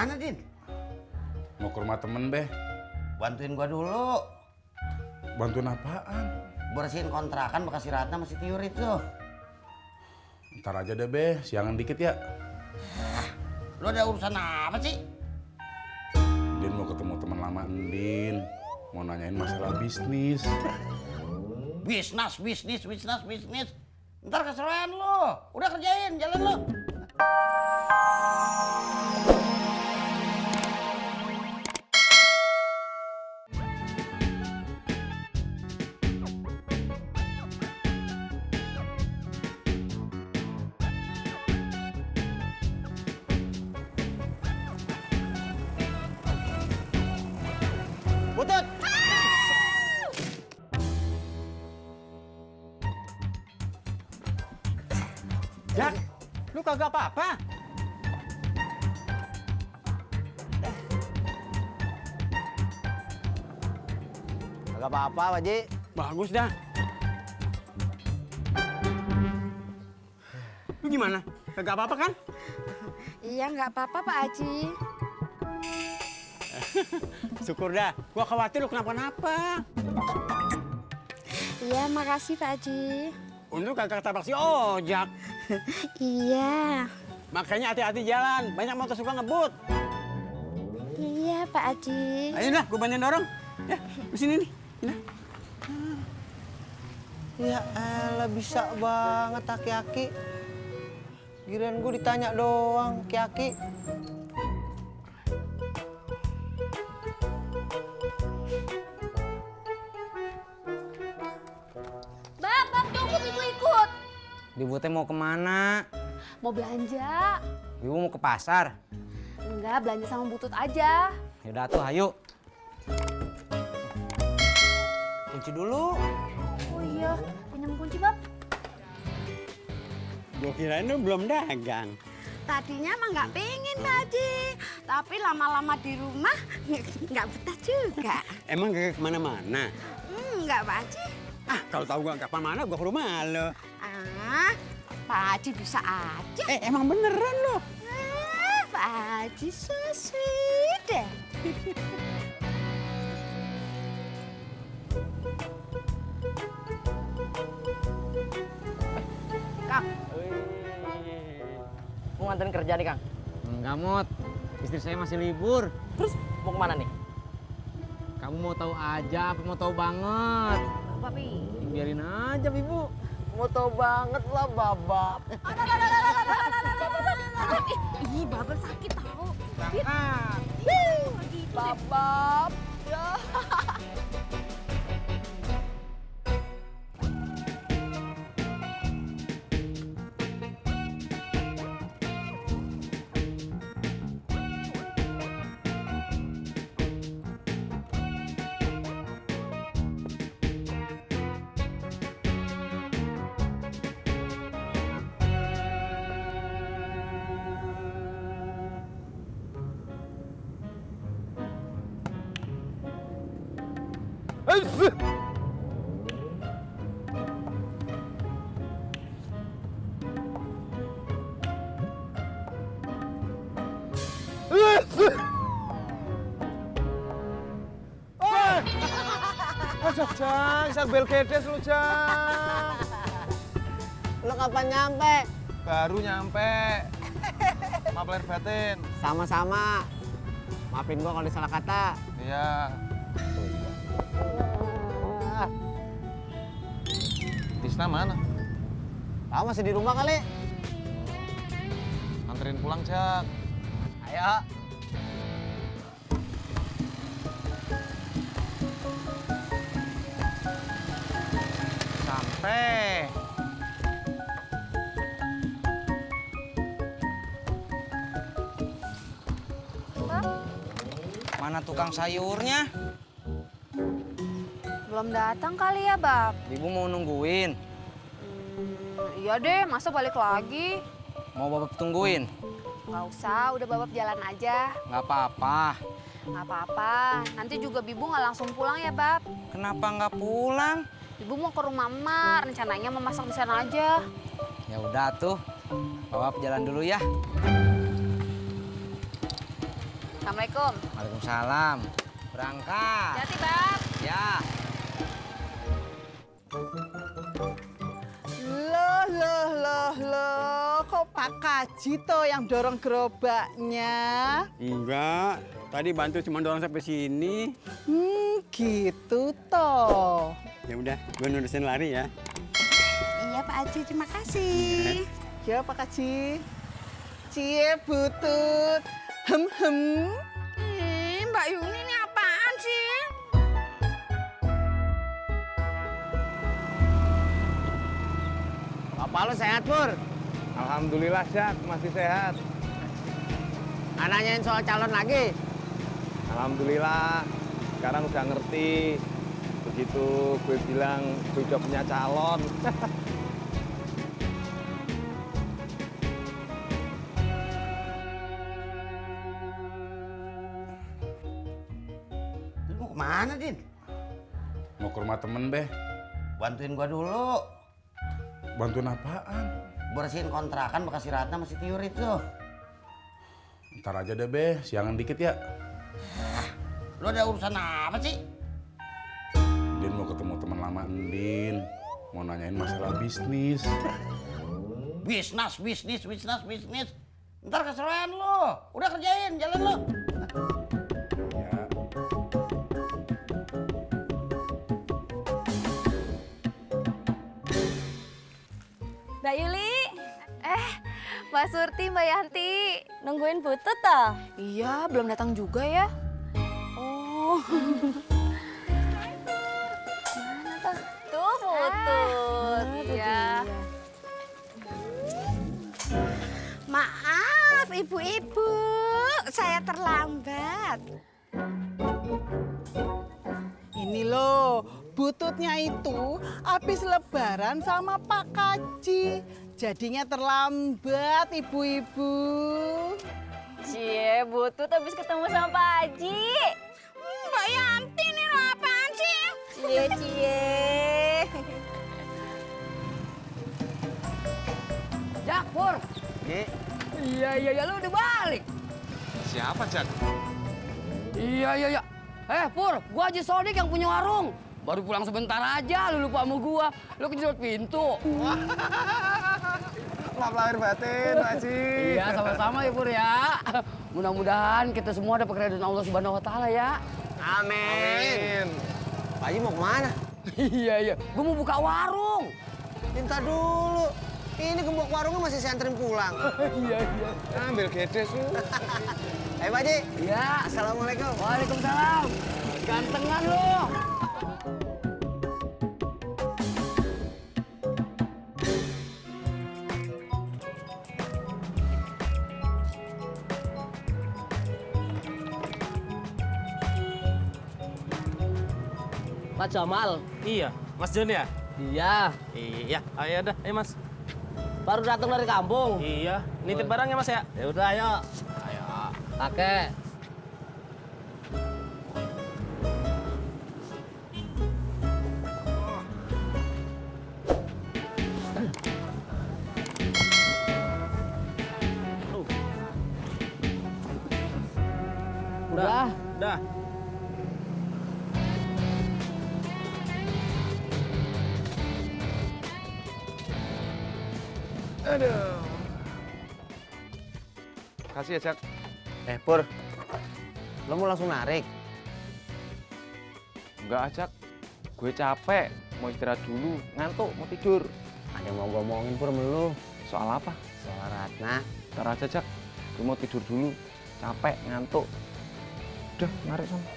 Kemana, Din? Mau ke rumah temen, Be. Bantuin gua dulu. Bantuin apaan? Bersihin kontrakan bekas si Ratna masih Tiur itu. Ntar aja deh, Be. Siangan dikit ya. Lu ada urusan apa sih? Din mau ketemu teman lama Din. Mau nanyain masalah bisnis. Bisnis. Ntar keseruan lu. Udah kerjain, jalan lu. Butut! Jak, lu kagak apa-apa? Kagak apa-apa, Pak Ji. Bagus dah. Lu gimana? Kagak apa-apa kan? Iya, nggak apa-apa Pak Haji. Syukur dah. Gua khawatir lu kenapa-napa. Iya, makasih Pak Haji. Untung kagak ketabrak si ojak. Iya. Makanya hati-hati jalan. Banyak motor suka ngebut. Iya, Pak Haji. Ayo dah, gua bantuin dorong. Ya, di sini nih. Sini. Ya elah, bisa banget aki-aki. Giliran gue ditanya doang, aki-aki. Bab, tunggu Ibu ikut. Ibu teh mau kemana? Mau belanja? Ibu mau ke pasar? Enggak, belanja sama Butut aja. Yaudah tuh, ayo. Kunci dulu. Oh iya, pinjam kunci Bab. Gua kirain lu belum dagang. Tadinya mah nggak pengen Pak Haji, tapi lama-lama di rumah nggak betah juga. Emang kagak kemana-mana? Nggak Pak Haji. Ah, kalau tahu gua kapan mana gua ke rumah lo. Ah, Pak Haji bisa aja. Emang beneran lo? Pak Haji so sweet deh. Kang. Mau nganterin kerja nih, Kang? Enggak, Mot. Istri saya masih libur. Terus mau kemana nih? Kamu mau tahu aja apa mau tahu banget? Papi. Biarin aja, Ibu. Mau tau banget lah, babab. Ih, Babab sakit tau. Berangkat. Babab. Ya. Jang, sambil gedes lu, Jang. Lu kapan nyampe? Baru nyampe. Maaf lahir batin. Sama-sama. Maafin gua kalau salah kata. Iya. Tisna mana? Kamu masih di rumah kali? Anterin pulang, Jak. Ayo. Sampai. Mana tukang sayurnya? Belum datang kali ya, Bab? Ibu mau nungguin? Iya deh, masa balik lagi? Mau Bapak tungguin? Nggak usah, udah Babab jalan aja. Nggak apa-apa. Nggak apa-apa, nanti juga Bibu nggak langsung pulang ya, Bab. Kenapa nggak pulang? Bibu mau ke rumah emak, rencananya mau masak di sana aja. Ya udah tuh, Bapak jalan dulu ya. Assalamualaikum. Waalaikumsalam. Berangkat. Hati, Bang. Ya. Loh, kok Pak Kaji toh yang dorong gerobaknya? Enggak, tadi bantu cuma dorong sampai sini. Gitu toh. Ya udah, gue nurusin lari ya. Iya, Pak Haji, terima kasih. Ya Pak Kaji. Cie butut. Hem. Ih, Mbak Yuni ini apaan sih? Bapak lu sehat, Pur? Alhamdulillah, Jak, masih sehat. Nanyain soal calon lagi. Alhamdulillah, sekarang udah ngerti. Begitu gue bilang gue udah punya calon. Lu mau kemana, Din? Mau ke rumah temen, Beh. Bantuin gua dulu. Bantuin apaan? Bersihin kontrakan bekas si Ratna masih Tiur itu. Ntar aja deh, Beh. Siangan dikit ya. Lu ada urusan apa sih? Din mau ketemu teman lama Din. Mau nanyain masalah bisnis. Bisnis. Ntar keseruan lu. Udah kerjain, jalan lu. Ya. Mbak Yuli, Mbak Surti, Mbak Yanti, nungguin Butut toh? Iya, belum datang juga ya. Oh. Mana toh? Tuh Butut, iya. Maaf, ibu-ibu. Saya terlambat. Ini loh, bututnya itu habis lebaran sama Pak Kaji. Jadinya terlambat, ibu-ibu. Cie, Butut habis ketemu sama Pak Haji. Mbak Yanti ini lo apaan sih? Cie. Jak, Pur. Iya, lu udah balik. Siapa, Jak? Iya. Pur, gua Haji Sodik yang punya warung. Baru pulang sebentar aja, lu lupa sama gua. Lu kejedot pintu. Maaf lahir batin, Pak Haji. Iya, sama-sama ya, Pur ya. Mudah-mudahan kita semua dapat keridhaan Allah Subhanahu wa taala ya. Amin. Pak Haji mau kemana? Iya. Gua mau buka warung. Minta dulu. Ini gembok warungnya masih saya anterin pulang. Iya. Ambil gedes lu. Pak Haji. Iya. Assalamualaikum. Waalaikumsalam. Gantengan lu. Pak Jamal. Iya, Mas Jon ya? Iya. Iya, ayo dah, ayo Mas. Baru datang dari kampung. Iya, nitip barang ya Mas ya? Ya udah, ayo. Kakek. Udah. Udah. Aduh. Kasih ya, Jak. Pur. Lo mau langsung narik? Enggak, Jak. Gue capek. Mau istirahat dulu. Ngantuk, mau tidur. Ada yang mau gue omongin Pur sama lu. Soal apa? Soal Ratna. Ntar aja, Jak. Gue mau tidur dulu. Capek, ngantuk. Udah, narik sama.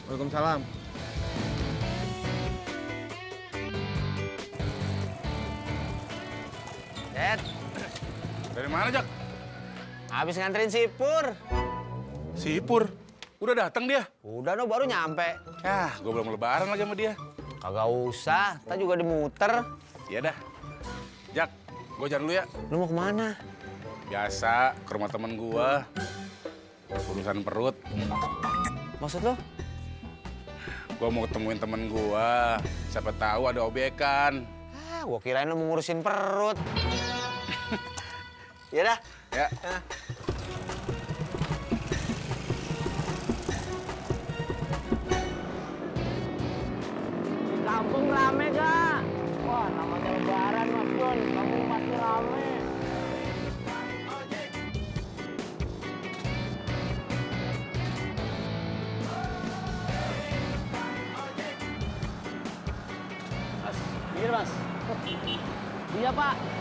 Waalaikumsalam. Dad, Dari mana, Jak? habis nganterin si Pur. Si Pur. Udah datang dia. Udah no, baru nyampe. Yah, gue belum lebaran lagi sama dia. Kagak usah, kita juga dimuter. Iya dah. Jak, gue jalan dulu ya. Lu mau kemana? Biasa, ke rumah temen gue. Urusan perut. Maksud lu? Gue mau ketemuin temen gue. Siapa tahu ada obyekan. Gua kirain lu mau ngurusin perut. Ya dah, Ya. Di kampung rame gak? Wah, namanya lebaran Mas Jon, kampung pasti rame. Mas, minggir Mas. Iya Pak.